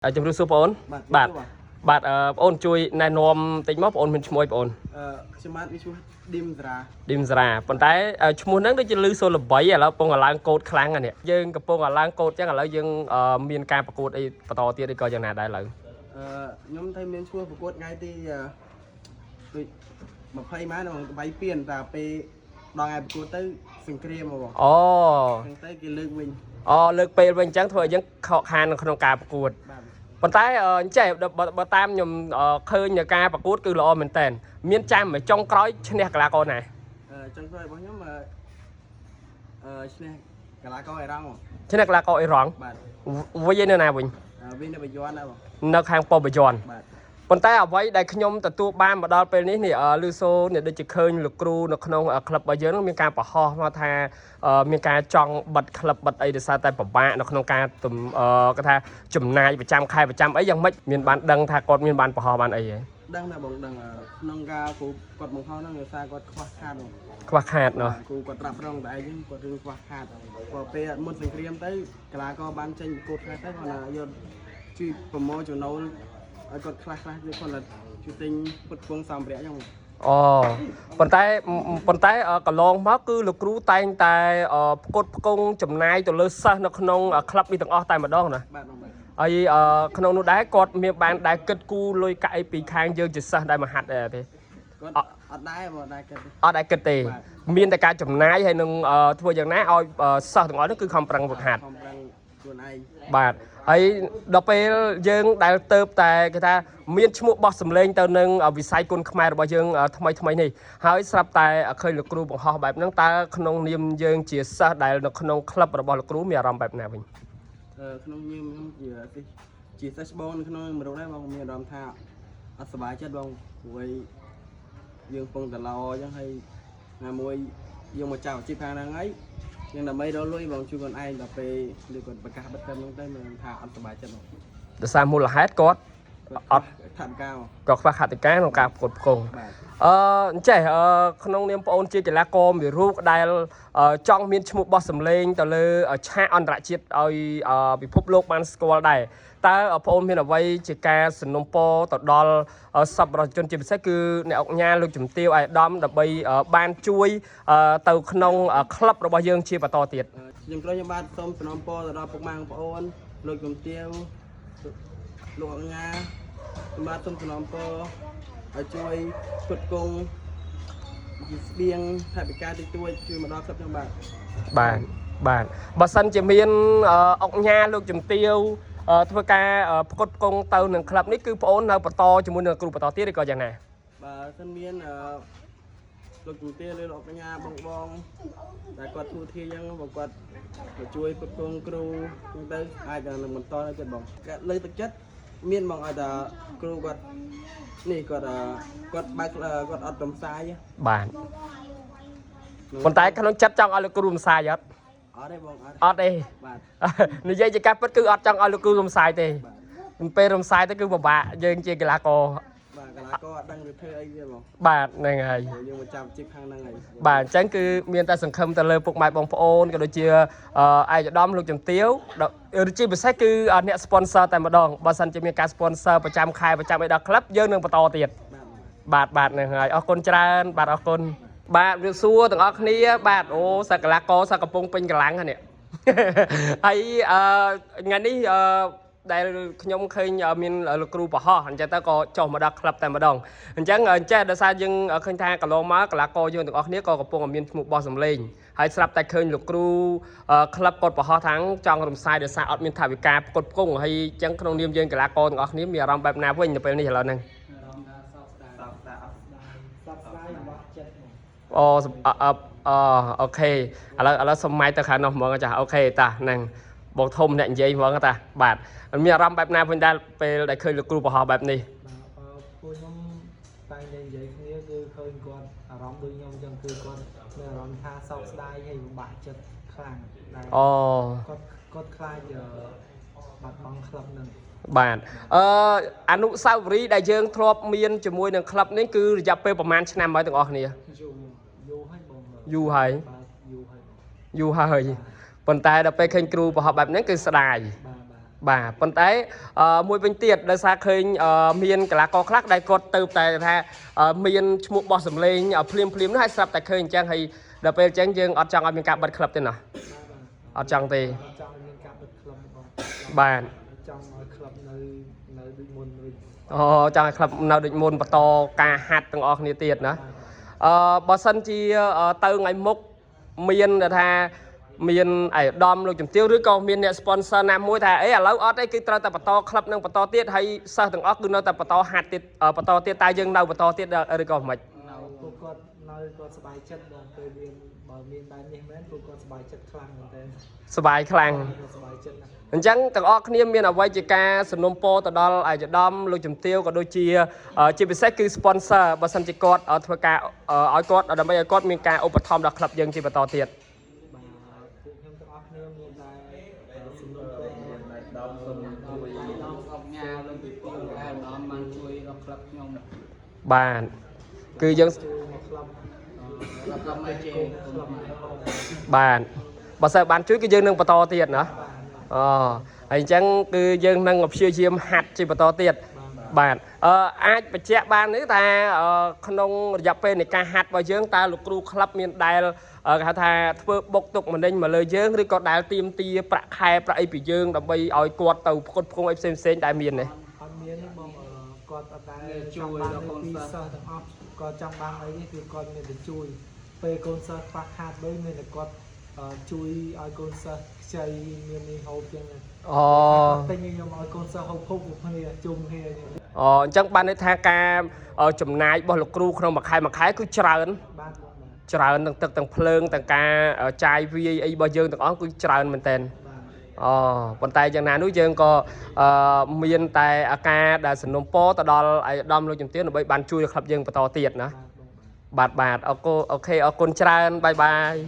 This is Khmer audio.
ជំរាបសួរបងអូន បាទ បាទបាទអឺបងអូនជួយណែនាំតិចមកបងអូនមានឈ្មោះអីបងអូន អឺខ្ញុំបាទមានឈ្មោះឌីមសារ៉ា ឌីមសារ៉ាប៉ុន្តែឈ្មោះហ្នឹងដូចជាលឺសូរល្បីឥឡូវកំពុងតែឡើងកោតខ្លាំងហ្នឹងនេះយើងកំពុងតែឡើងកោតចឹងឥឡូវយើងមានការប្រកួតអីបន្តទៀតឬក៏យ៉ាងណាដែរឥឡូវ អឺខ្ញុំthấyមានឈ្មោះប្រកួតថ្ងៃទីអឺដូច20ម៉ែត្របងបាយពៀនតែពេលដល់ថ្ងៃប្រកួតទៅសង្គ្រាមបង អូ ហ្នឹងទៅគេលើកវិញ អូលើកពេលវិញអញ្ចឹងធ្វើឲ្យយើងខកខាននៅក្នុងការប្រកួត បាទ ប៉ុន្តែអញ្ចេះបើតាមខ្ញុំឃើញនៅការប្រកួតគឺល្អមែនតើមានចាំឲ្យចុងក្រោយឈ្នះកីឡាករណា អឺចុងក្រោយរបស់ខ្ញុំអឺអឺឈ្នះកីឡាករអ៊ីរ៉ង់បង ឈ្នះកីឡាករអ៊ីរ៉ង់ បាទ វិញឯនៅណាវិញ អឺវិញនៅបាយ័នដែរបង នៅខាងប៉ុបាយ័ន បាទ ប៉ុន្តែអ្វីដែលខ្ញុំទទួលបានមកដល់ពេលនេះនេះលឺសូនេះដូចជាឃើញលោកគ្រូនៅក្នុងក្លឹបរបស់យើងនឹងមានការបង្ហោះមកថាមានការចង់បិទក្លឹបបិទអីដោយសារតែពិបាកនៅក្នុងការទំគេថាចំណាយប្រចាំខែប្រចាំអីយ៉ាងម៉េចមានបានដឹងថាគាត់មានបានបង្ហោះបានអីហ៎ ដឹងណាបងដឹងក្នុងការគ្រូគាត់បង្ហោះហ្នឹងដោយសារគាត់ខ្វះខាតបង ខ្វះខាតណោះ គ្រូគាត់ត្រាប់រងតែឯងគាត់រឿងខ្វះខាតព្រោះពេលមុនសង្គ្រាមទៅកីឡាករបានចេញប្រកួតខ្លះទៅគាត់ណាយកជួយប្រមូលចំណូលឲ្យគាត់ខ្លះខ្លះគឺគាត់ជួយទិញពុតពងសម្ភារៈអញ្ចឹង អូប៉ុន្តែប៉ុន្តែកន្លងមកគឺលោកគ្រូតែងតែផ្គត់ផ្គង់ចំណាយទៅលើសិស្សនៅក្នុងក្លឹបនេះទាំងអស់តែម្ដងណា បាទបងបាទ ហើយក្នុងនោះដែរគាត់មានបានដែរគិតគូរលុយកាក់អីពីខាងយើងជាសិស្សដែលមហាត់ដែរទេ គាត់អត់ដែរបងដែរគិតទេ អត់ដែរគិតទេ មានតែការចំណាយហើយនឹងធ្វើយ៉ាងណាឲ្យសិស្សទាំងអស់នោះគឺខំប្រឹងហ្វឹកហាត់ ខំប្រឹងខ្លួនឯង បាទហើយដល់ពេលយើងដែលទៅតែគេថាមានឈ្មោះបោះសម្លេងទៅនឹងវិស័យគុណខ្មែររបស់យើងថ្មីថ្មីនេះហើយស្រាប់តែឃើញលោកគ្រូបង្ហោះបែបហ្នឹងតើក្នុងនាមយើងជាសិស្សដែលនៅក្នុងក្លឹបរបស់លោកគ្រូមានអារម្មណ៍បែបណាវិញ ក្នុងញឹមខ្ញុំជាជាសិស្សច្បងនៅក្នុងមរុកដែរបងមានអារម្មណ៍ថាអត់សប្បាយចិត្តបងព្រោះយើងពងតឡអញ្ចឹងហើយណាមួយយើងមកចាប់អាជីពខាងហ្នឹងហើយយើងដើម្បីរកលុយបងជួយខ្លួនឯងដល់ពេលឬគាត់ប្រកាសបិទត្រឹមហ្នឹងទៅមានថាអត់សប្បាយចិត្តបង ដោយសារមូលហេតុគាត់អត់ ថវិកាបង ក៏ខ្វះខតិកាក្នុងការផ្គត់ផ្គង់ បាទ អញ្ចេះក្នុងនាមប្អូនជាកីឡាករមួយរូបដែលចង់មានឈ្មោះបោះសម្លេងទៅលើឆាកអន្តរជាតិឲ្យពិភពលោកបានស្គាល់ដែរតើប្អូនមានអ្វីជាការសំណូមពរទៅដល់សប្បុរសជនជាពិសេសគឺអ្នកអុកញ៉ាលោកជំទាវឯកឧត្តមដើម្បីបានជួយទៅក្នុងក្លឹបរបស់យើងជាបន្តទៀត ខ្ញុំត្រូវខ្ញុំបាទសូមសំណូមពរទៅដល់ពុកម៉ែបងប្អូនលោកជំទាវលោកអង្ញាខ្ញុំបាទសូមសំណូមពរឲ្យជួយផ្គត់ផ្គង់ជាស្បៀងថវិកាតិចតួចជួយមកដល់ក្លឹបខ្ញុំបាទ បាទបាទបើសិនជាមានអុកញ៉ាលោកជំទាវធ្វើការផ្គត់ផ្គង់ទៅនឹងក្លឹបនេះគឺប្អូននៅបន្តជាមួយនឹងគ្រូបន្តទៀតឬក៏យ៉ាងណា បើសិនមានអឺលោកជំទាវឬលោកអង្ញាបងបងតែគាត់ធូរធារអញ្ចឹងបងគាត់មកជួយផ្គត់ផ្គង់គ្រូអញ្ចឹងទៅអាចនឹងបន្តទៅទៀតបងគាត់លើកទឹកចិត្តមានបងឲ្យតែគ្រូគាត់នេះគាត់អឺគាត់បើកគាត់អត់រំសាយទេ បាទប៉ុន្តែក្នុងចិត្តចង់ឲ្យលោកគ្រូរំសាយអត់ អត់ទេបងអត់ អត់ទេ បាទ និយាយជាការពិតគឺអត់ចង់ឲ្យលោកគ្រូរំសាយទេ បាទ ពេលរំសាយទៅគឺពិបាកយើងជាកីឡាករ បាទកីឡាករអត់ដឹងទៅធ្វើអីទេបង បាទហ្នឹងហើយ ព្រោះយើងមកចាប់ជីពខាងហ្នឹងហើយ បាទអញ្ចឹងគឺមានតែសង្ឃឹមទៅលើពុកម៉ែបងប្អូនក៏ដូចជាឯកឧត្តមលោកជំទាវដល់ជាពិសេសគឺអ្នក sponsor តែម្ដងបើសិនជាមានការ sponsor ប្រចាំខែប្រចាំអីដល់ក្លឹបយើងនឹងបន្តទៀត បាទ បាទបាទហ្នឹងហើយអរគុណច្រើនបាទអរគុណបាទជំរាបសួរទាំងអស់គ្នាបាទអូសកលាករសកកំពុងពេញកម្លាំងហ្នឹងនេះ ហើយអឺថ្ងៃនេះអឺដែលខ្ញុំឃើញមានលោកគ្រូប្រហោះអញ្ចឹងទៅក៏ចុះមកដល់ក្លឹបតែម្ដងអញ្ចឹងអញ្ចេះដោយសារយើងឃើញថាកន្លងមកកីឡាករយើងទាំងអស់គ្នាក៏កំពុងតែមានឈ្មោះបោះសម្លេងហើយស្រាប់តែឃើញលោកគ្រូក្លឹបគាត់ប្រហោះថាងចង់រំសាយដោយសារអត់មានថវិកាផ្គត់ផ្គង់ហើយអញ្ចឹងក្នុងនាមយើងកីឡាករទាំងអស់គ្នាមានអារម្មណ៍បែបណាវិញនៅពេលនេះឥឡូវហ្នឹង អារម្មណ៍ថាសោកស្ដាយ សោកស្ដាយអត់ សោកស្ដាយរបស់ចិត្តហ្មង អូសំអអអ OK ឥឡូវសុំម៉ៃទៅខាងនោះហ្មងចា OK តាហ្នឹងបងធំអ្នកនិយាយហ្មងតាបាទមានអារម្មណ៍បែបណាវិញដែរពេលដែលឃើញលោកគ្រូបង្ហោះបែបនេះ បាទបើពួកខ្ញុំតែងតែនិយាយគ្នាគឺឃើញគាត់អារម្មណ៍ដូចខ្ញុំអញ្ចឹងគឺគាត់មានអារម្មណ៍ថាសោកស្ដាយហើយពិបាកចិត្តខ្លាំងដែល អូ គាត់គាត់ខ្លាចបាត់បង់ក្លឹបហ្នឹង បាទអឺអនុស្សាវរីយ៍ដែលយើងធ្លាប់មានជាមួយនឹងក្លឹបនេះគឺរយៈពេលប្រហែលឆ្នាំហើយទាំងអស់គ្នា យូរយូរហើយបង យូរហើយ បាទយូរហើយបង យូរហើយប៉ុន្តែដល់ពេលឃើញគ្រូបង្ហោះបែបហ្នឹងគឺស្ដាយ បាទបាទ បាទប៉ុន្តែមួយវិញទៀតដោយសារឃើញមានកីឡាករខ្លះដែលគាត់ទៅតែថាមានឈ្មោះបោះសម្លេងភ្លាមភ្លាមនោះហើយស្រាប់តែឃើញអញ្ចឹងហើយដល់ពេលអញ្ចឹងយើងអត់ចង់ឲ្យមានការបិទក្លឹបទេណោះ បាទ អត់ចង់ទេ អត់ចង់ឲ្យមានការបិទក្លឹបបង បាទ ចង់ឲ្យក្លឹបនៅនៅដូចមុនវិញ អូចង់ឲ្យក្លឹបនៅដូចមុនបន្តការហាត់ទាំងអស់គ្នាទៀតណាបើសិនជាទៅថ្ងៃមុខមានដែលថាមានឯកឧត្តមលោកជំទាវឬក៏មានអ្នក sponsor ណាមួយថាអេឥឡូវអត់ទេគឺត្រូវតែបន្តក្លឹបនឹងបន្តទៀតហើយសិស្សទាំងអស់គឺនៅតែបន្តហាត់ទៀតបន្តទៀតតែយើងនៅបន្តទៀតឬក៏មិន នៅពួកគាត់នៅគាត់សប្បាយចិត្តបងពេលមានបើមានបែបនេះមែនពួកគាត់សប្បាយចិត្តខ្លាំងមែនតើ សប្បាយខ្លាំង គាត់សប្បាយចិត្តណាស់ អញ្ចឹងទាំងអស់គ្នាមានអ្វីជាការសំណូមពរទៅដល់ឯកឧត្តមលោកជំទាវក៏ដូចជាជាពិសេសគឺ sponsor បើសិនជាគាត់ធ្វើការឲ្យគាត់ដើម្បីឲ្យគាត់មានការឧបត្ថម្ភដល់ក្លឹបយើងជាបន្តទៀត បាទពួកខ្ញុំទាំងអស់គ្នាមានតែសំណូមពរ ដល់សូមជួយដល់អបញ្ញាលោកពីពូឯកឧត្តមបានជួយដល់ក្លឹបខ្ញុំ បាទគឺយើង ជួយមកក្លឹប ក្លឹបមកជេ ក្លឹបមក បាទបើសិនបានជួយគឺយើងនឹងបន្តទៀតណាអូហើយអញ្ចឹងគឺយើងនឹងព្យាយាមហាត់ជាបន្តទៀតបាទអាចបញ្ជាក់បានទេថាក្នុងរយៈពេលនៃការហាត់របស់យើងតើលោកគ្រូក្លឹបមានដែលគេហៅថាធ្វើបុកទុកម្នេញមកលើយើងឬក៏ដែលទៀមទាប្រាក់ខែប្រាក់អីពីយើងដើម្បីឲ្យគាត់ទៅផ្គត់ផ្គង់អីផ្សេងផ្សេងៗដែលមានទេ អត់មានទេបងគាត់អត់ដែលចង់បានពីសិស្សទាំងអស់គាត់ចង់បានអីនេះគឺគាត់មានតែជួយពេលកូនសិស្សខ្វះខាតបីមានតែគាត់ជួយឲ្យកូនសិស្សខ្ចីមាននេះហូបចឹង អូ ទិញខ្ញុំឲ្យកូនសិស្សហូបហូបគ្នាជុំគ្នាចឹង អូអញ្ចឹងបានន័យថាការចំណាយរបស់លោកគ្រូក្នុងមួយខែមួយខែគឺច្រើន បាទបងបាទ ច្រើនទាំងទឹកទាំងភ្លើងទាំងការចាយវាយអីរបស់យើងទាំងអស់គឺច្រើនមែនតើ បាទ អូប៉ុន្តែយ៉ាងណានោះយើងក៏មានតែអាការដែលសំណូមពរទៅដល់ឯកឧត្តមលោកជំទាវដើម្បីបានជួយក្លឹបយើងបន្តទៀតណា បាទបងបាទ បាទបាទអរគុណ OK អរគុណច្រើន bye bye.